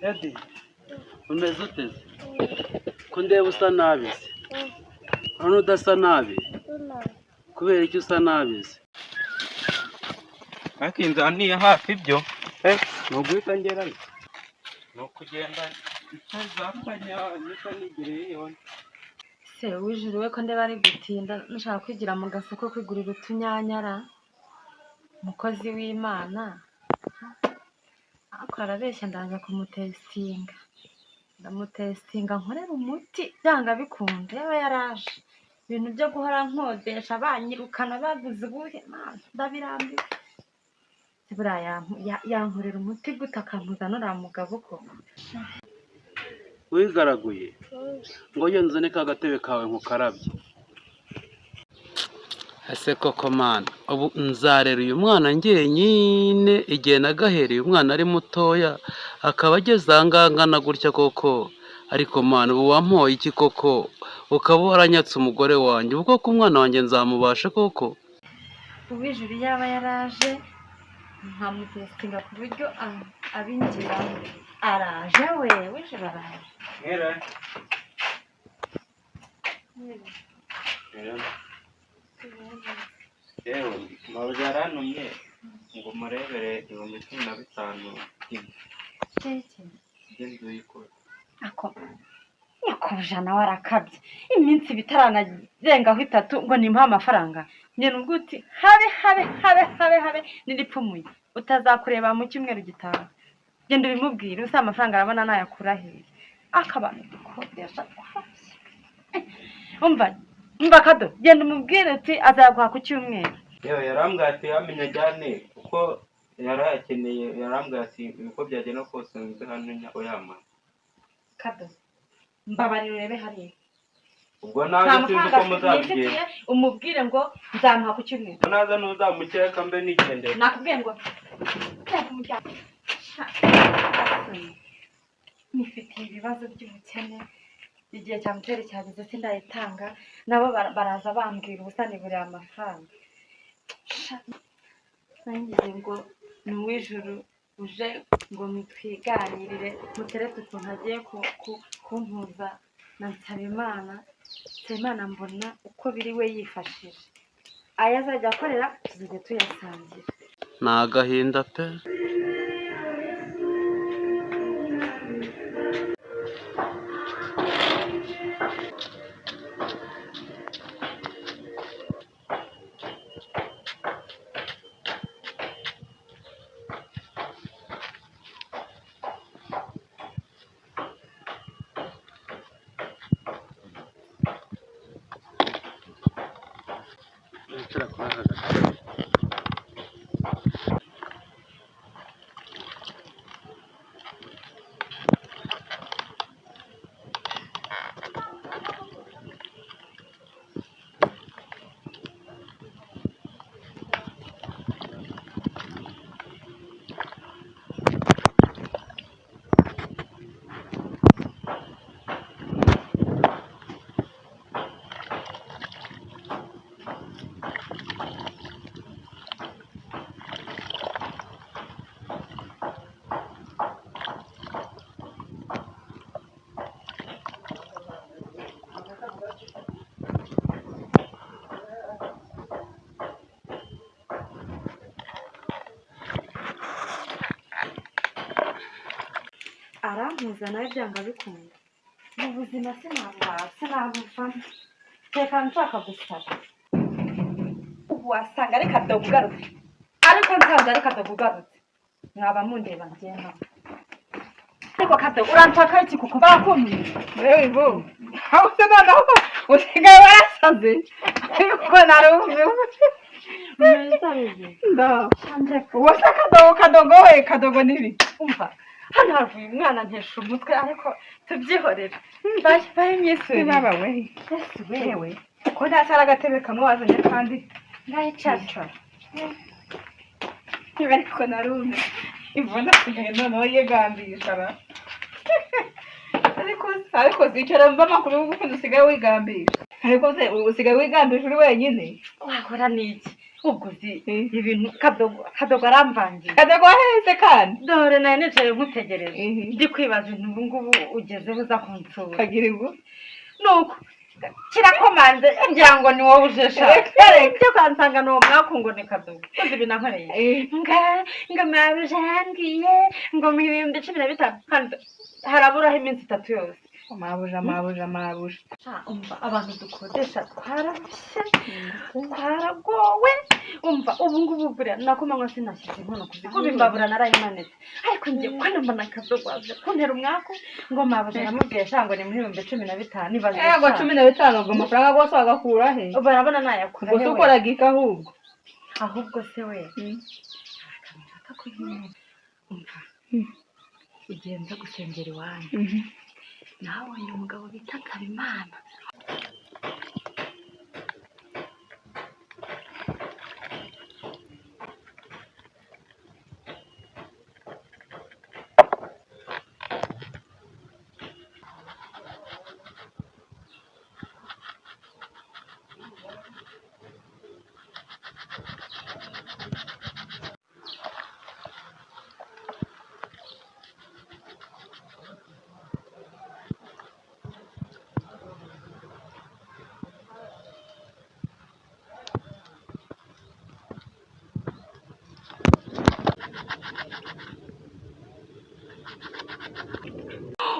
Edi, umeze ute se? Ko ndeba usa nabi se? Urabona udasa nabi? Kubera iki usa nabi se? Ariko inzara ni iya hafi ibyo. Ni uguhita ngerayo. Ni ukugenda itazakanya niko nigiriye iyo. Se uwijuru we, ko ndeba ari gutinda, nshaka kwigira mu gasoko kwigurira utunyanyara. Umukozi w'Imana ariko arabeshya. Ndaza kumutesitinga, ndamutesitinga nkorera umuti byanga bikunda. Yaba yaraje, ibintu byo guhora nkodesha banyirukana baguze ubuhe? Mana, ndabirambiwe. Se buriya yankorera umuti gute akampuza n'uriya mugabo koko? Wigaraguye ngo genda uzane ka gatebe kawe nkukarabye. Ese koko Mana, ubu nzarera uyu mwana njyenyine? Igihe nagahereye umwana ari mutoya, akaba ageze aha ngaha angana gutya koko. Ariko Mana, ubu wampoye iki koko, ukaba waranyatse umugore wanjye? Ubu koko umwana wanjye nzamubasha koko? Uwijuru yaba yaraje nkamutesitinga ku buryo abingiramo. Araje we, wijuru araje. Mwere. Yewe, mbabuze yarantumye ngo murebere 15,000 Keke. by'inzu y'ikora. Ako nyakubahwa nawe arakabye. Iminsi bitaranarengaho 3 ngo nimuhe amafaranga. Ngena ubwo uti habe habe habe habe habe niripfumuye utazakureba mu cyumweru gitaha. Genda ubimubwire. Usa amafaranga arabona nayakura hehe? Akabana dukodesha twarabye. Umva, umva kado, genda umubwire uti azaguha ku cyumweru. Yewe, yarambwiye ati yamenye ajyane kuko yarayakeneye. Yarambwiye ati uko byagenda kose nze hano uyamara. Kado, mbabarira urebe hariya. Ubwo Nta naze sinzi mafaranga uko muzabigenza. nifitiye. Umubwire ngo nzamuha ku cyumweru. Ubwo naza ntuzamukeka mbe nigendera. Nakubwiye ngo reka umuryango. Nifitiye ibibazo by'ubukene. Igihe cya mituweli cyageze sindayitanga, nabo baraza bambwira ubusa niburiye amafaranga. Sha, nangize ngo ni uw'ijuru uje ngo mutwiganirire, muteretse ukuntu agiye kumpuza na Nsabimana. Nsabimana mbona uko biri we yifashije, ayo azajya akorera tuzajya tuyasangira. Ni agahinda pe. Wicara kuri aka gatebe. Arampuza nawe byanga bikunda. Mu buzima sinabura, sinabuvamo, reka nshaka gusara. Ubu wasanga ari kadogo ugarutse, ariko nsanze ari kadogo ugarutse mwaba mundeba ngenda. Ariko kadogo, uranshaka iki kuko bakumye? Yewe bo, aho se noneho usigaye warasaze, ariko narumiwe. Ndaho. Uwo se kadogo, kadogo we, kadogo nibi? Umva, hano havuye umwana ntesha umutwe, ariko tubyihorere. Bayi bayi myisuri. Baba we. Yesu we. Yewe, ko ntacyari agatebe kamwe wazanye kandi? Ngayicara. Ariko narumiwe. Ivuna asigaye noneho yigambisha ra. Ariko zicara mva amakuru y'ukuntu usigaye wigambisha. Ariko se usigaye wigambisha uri wenyine? Wahora n'iki? Ubwo uzi ibintu Kadogo aramvangiye. Kadogo waheze kandi. Dore nari nicaye nkutegereje. Mhm. Ndi kwibaza ibintu ubu ngubu ugezeho uza kunsura. Kagira ingu. Nuko kirakomanze ngira ngo ni wowe uje sha. Reka reka. Cyo kansanga ni uwo mwaku ngo ni Kadogo. Uzi ibintu ankoreye. Nga mabuja yambwiye ngo mu 15,000 kandi haraburaho iminsi 3 yose. Mabuja mabuja mabuja. Sha, umva abantu dukodesha twararushye, twaragowe. Umva ubu ngubu buriya nakomanywa sinashyize inkono ku ziko, imbabura narayimanitse, ariko ngiye ko mbona Kadogo aje kuntera umwaku ngo mabuja yamubwiye sha ngo ni muri 15,000 nibaze. Yego 15 ubwo amafaranga rwose wagakura he? Barabona nayakura Ubwo he se we? ukora gika ahubwo. Ahubwo se we, akantu nshaka kunywa. Umva, igihe nza gusengera iwanyu nahabonye umugabo bita Nsabimana.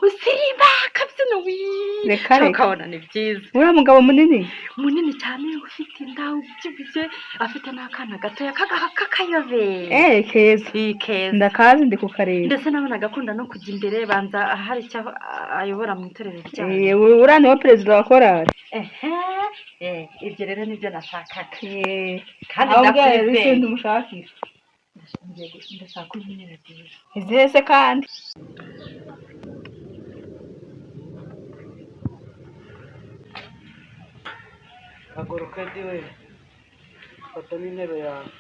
Usirimba akabyina wi. Reka reka. Ukabona ni byiza. Uriya mugabo munini. Munini cyane, ufite inda, ubyibushye, afite n'akana gatoya k'akayobe. Eh keza. Ni keza. Ndakazi ndi kukareba. Ndetse nabonaga akunda no kujya imbere, banza hari icyo ayobora mu itorero ryayo. Eh uriya niwe perezida wa korali. Ehe, ibyo rero nibyo nashakaga. Eh Kandi aho bwari ndakwizeye. ikindi umushakira. Ndashaka ko unkinira byiza. Izihe se kandi? Haguruka diwe, fata n'intebe yawe.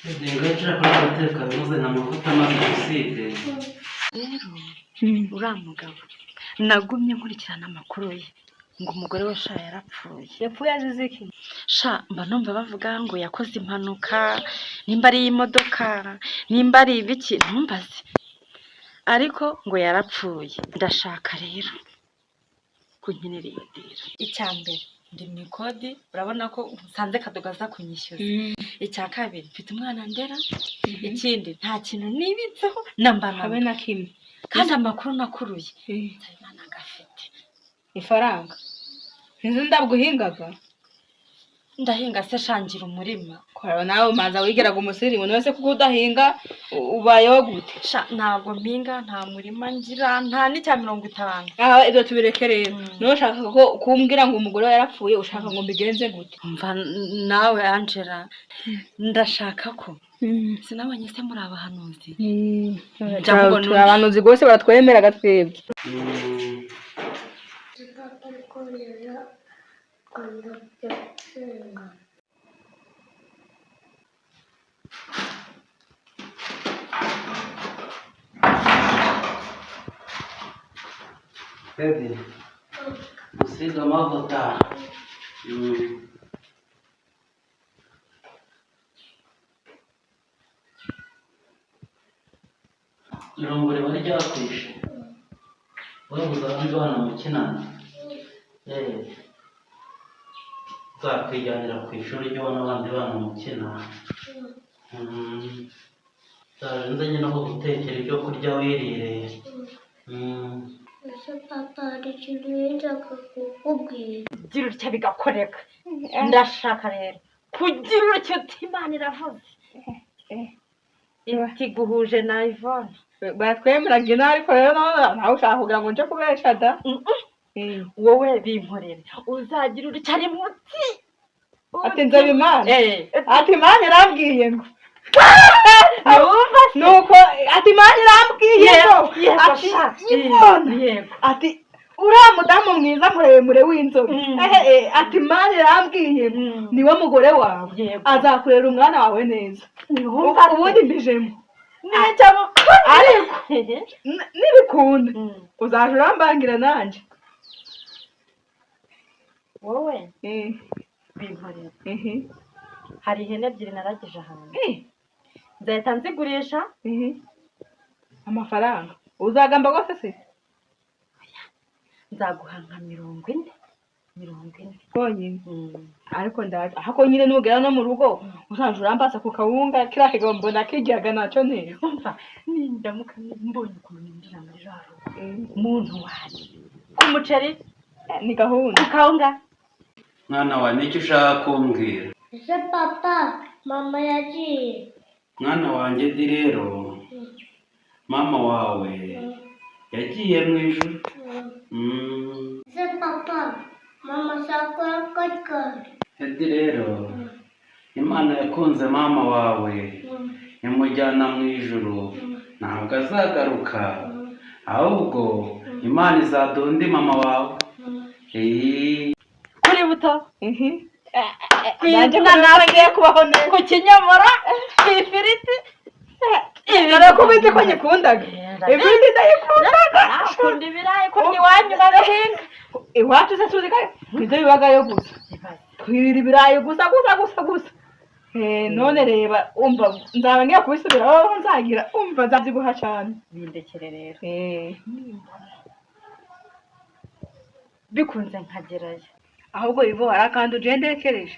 Ngaho kuri guteka muzana amavuta maze usige. Rero uriya mugabo nagumye nkurikirana amakuru ye, ngo umugore we sha yarapfuye. Yapfuye azize iki? Sha mba numva bavuga ngo yakoze impanuka, nimba ari iy'imodoka, nimba ari ibiki ntumbaze, ariko ngo yarapfuye. Ndashaka rero kunkinira iyi dira. Icya mbere ndi mu ikodi, urabona ko nsanze Kadogo aza kunyishyuza. Icya kabiri mfite umwana ndera. Ikindi nta kintu nibitseho namba Habe namba. na kimwe. Kandi amakuru nakuruye Nsabimana agafite. Ifaranga. Inzu ndabwo uhingaga? Ndahinga se shangira umurima. Koraba nawe umanza wigeraga umusirimu none se kuko udahinga ubayeho gute? Sha ntabwo mpinga, nta murima ngira, nta n'icya 50. Aha ibyo tubireke rero. Niba ushaka ko kumbwira ngo umugore we yarapfuye ushaka ngo mbigenze gute? Umva nawe Angela, ndashaka ko sinabonye se muri abahanuzi. Turi abahanuzi rwose baratwemeraga twebwe. Papa ari kurira akunda kujya gusenga. Baby, usiga amavuta. Irungu riba ryakwishe. Wabuze abandi bana mukinana. Nzakwijyanira ku ishuri ujye ubona abandi bana mukina. Nzaje nzanye no kugutekera ibyo kurya wirire. Ese papa hari ikintu yenda kukubwira? Gira utya bigakoreka. Ndashaka rero kugira utya uti Imana iravuze. Iti guhuje na Yvonne. Baratwemeraga inaha ariko rero nawe ushaka kugira ngo nje kubesha da. Wowe binkorere uzagira utya ari muti. Ati Nsabimana. Ati Imana irambwiye ngo. Numva Nuko ati Imana irambwiye ngo Yego, ati sha. Ivona, Yego. ati uriya mudamu mwiza muremure w'inzobe, ehe, ati Imana irambwiye niwe mugore wawe, Yego. azakurera umwana wawe neza. Ntiwumva se? Ubundi mbijemo. Nicyo mukunda. Ariko nibikunda uzaje urambangira nanjye. Wowe binkorera. Hari ihene ebyiri naragije ahantu, nzahita nzigurisha. Amafaranga uzagamba rwose se? Nzaguha nka 40, 40. Konyine ariko ndaje ahako nyine nugera no mu rugo uzaje urambasa ku kawunga, kiriya kigabo mbona kiryaga nacyo neza. Umva, nindamuka mbonye ukuntu ninjira muri rwa rugo, muntu wanjye, ku muceri, Ni gahunda. ku kawunga. Mwana wa, nicyo ushaka kumbwira? Ese papa, mama yagiye? Mwana wanjye di, rero mama wawe yagiye mu ijuru. Ese papa, mama azakora ryari? Edi, rero Imana yakunze mama wawe imujyana mu ijuru, ntabwo azagaruka, ahubwo Imana izaduha undi mama wawe. Kuri buto, ku Nanjye ko inanasi, ngiye kubaho neza. Ku kinyomoro, ku ifiriti. Dore ko ubizi ko nyikundaga ifiriti, ndayikundaga. Akunda ibirayi, kurya iwanyu babihinga. Iwacu se tuzi ko nibyo bibagayo gusa, twirira ibirayi gusa gusa gusa gusa. None reba, umva, nzaba ngiye kubisubiraho, nzagira, umva, nzabyibuha cyane. Bindekere rero, bikunze nkagerayo. Ahubwo ivo hari akantu uje ndekereje,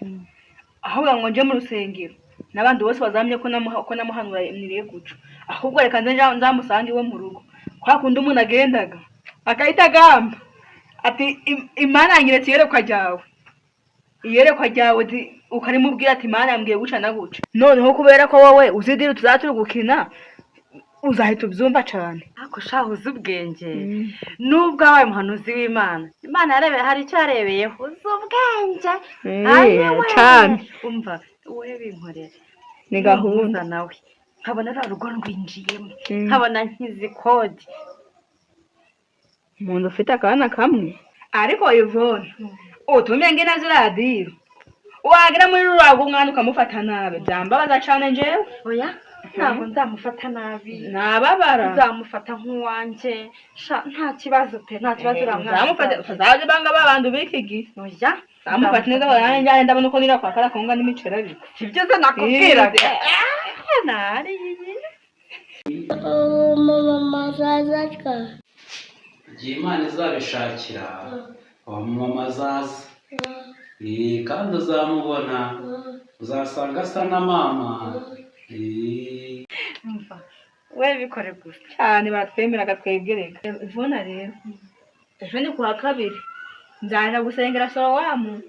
ahubwo ngo nje mu rusengero n'abandi bose bazamye ko ko namuhanuraniye guca, ahubwo reka nze nzamusange iwe mu rugo, kwa kundi umuntu agendaga agahita agamba ati: "Imana yanyeretse iyerekwa ryawe, iyerekwa ryawe," ukarimubwira ati: "Imana yambwiye guca na guca." Noneho kubera ko wowe uzi idiri tuzaba turi gukina, uzahita ubyumva cyane. Ariko shahu, uzi ubwenge, nubwo wabaye umuhanuzi w'Imana, Imana yarebeye, hari icyo yarebeyeho, uzi ubwenge. Ayiwe! Cane. Umva, wowe binkorere. Ni gahunda. Nimpuza nawe nkabona ruriya rugo rwinjiyemo, nkabona nkizi kode. Umuntu ufite akana kamwe ariko Ivone utumye ngena ziriya diro, wagera muri ruriya umwana ukamufata nabi, byambabaza cane njyewe. Oya, ntabwo nzamufata nabi. Nababara. Nzamufata nk'uwanjye sha, nta kibazo pe, nta kibazo uriya mwana. Uzamufata uzaze banga babantu b'iki gihe. Oya. Uzamufata neza baranjye, ndabona uko nira kwa kara konga n'imiceri ariko. Sibyo se nakubwiraga? Nariye. Uwo mama azaza ryari? Igihe Imana izabishakira uwo mama azaza. Kandi uzamubona, uzasanga asa na mama. Umva, we bikore gusa. Cyane, baratwemeraga twebwe reka. Ivona rero, ejo ni kuwa kabiri, nzaja gusengera Sorowamu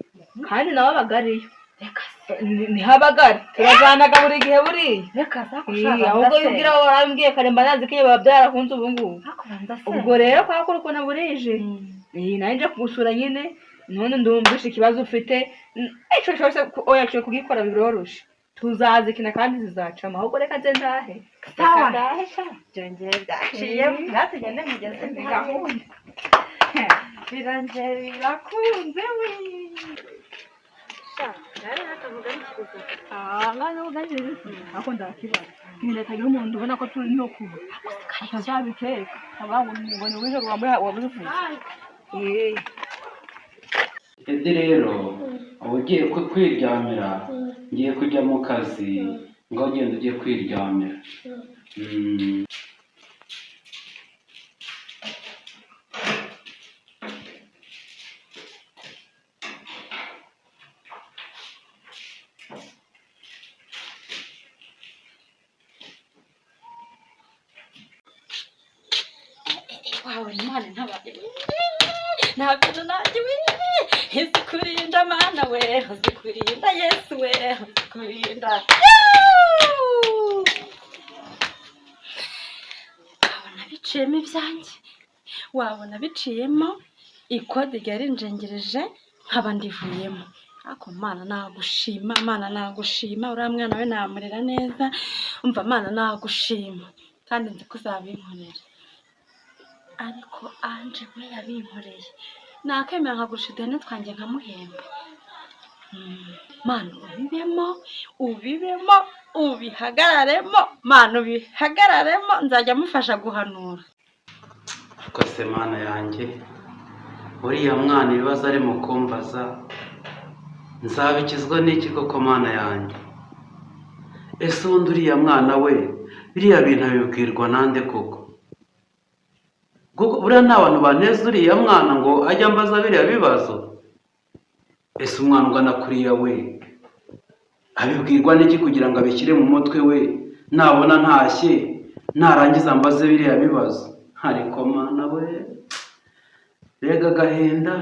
kandi nawe abaga ariyo. Reka se. Niho abagari, turajanaga buri gihe buriya. Reka za. Ahubwo iyo ubwira wowe warambwiye kare, mba nazi ko iyo biba byarakunze ubu ngubu. Hakubanza se. Ubwo rero kwa kuri ukuntu burije, nanjye nje kugusura nyine, none ndumvishe ikibazo ufite. Ico cyose oya, cyo kugikora biroroshe, tuzazikina kandi zizacamo. Ahubwo reka nze ntahe. Reka Sawa. ndahe sha. Byongeye byaciyemo, natugende mugeze. Ni gahunda. Birangiye birakunze we. Ako ndakibaza nyine, tagira umuntu ubona ko turi no kuba atazabiteka abaho ngo ni w'ijoro wabuze. Edi, rero uba ugiye kwiryamira, ngiye kujya mu kazi, ngo ugende ujye kwiryamira. Wawe Imana ntabaye, ntabwo nanjye we uzi kurinda, Mana we uzi kurinda, Yesu we uzi kurinda. Wabona biciyemo ibyanjye, wabona biciyemo ikode ryari rinjengereje nkaba ndivuyemo. Ariko Mana nagushima, Mana nagushima, uriya mwana we namurera neza, umva Mana nagushima kandi nzi ko uzabinkorera. Ariko Anje we yabinkoreye, nakemera nkagurisha uduhene twanjye nkamuhemba. Mana ubibemo, ubibemo, ubihagararemo, Mana ubihagararemo, nzajya mufasha guhanura. Ariko se Mana yanjye, uriya mwana ibibazo arimo kumbaza nzabikizwa n'iki koko Mana yanjye? Ese ubundi uriya mwana we biriya bintu abibwirwa nande koko? Kuko buriya nta bantu baneza uriya mwana ngo ajye ambaza biriya bibazo. Ese umwana ungana kuriya we abibwirwa n'iki kugira ngo abishyire mu mutwe we, nabona ntashye narangiza ambaze biriya bibazo? Ariko Mana we, mbega agahinda!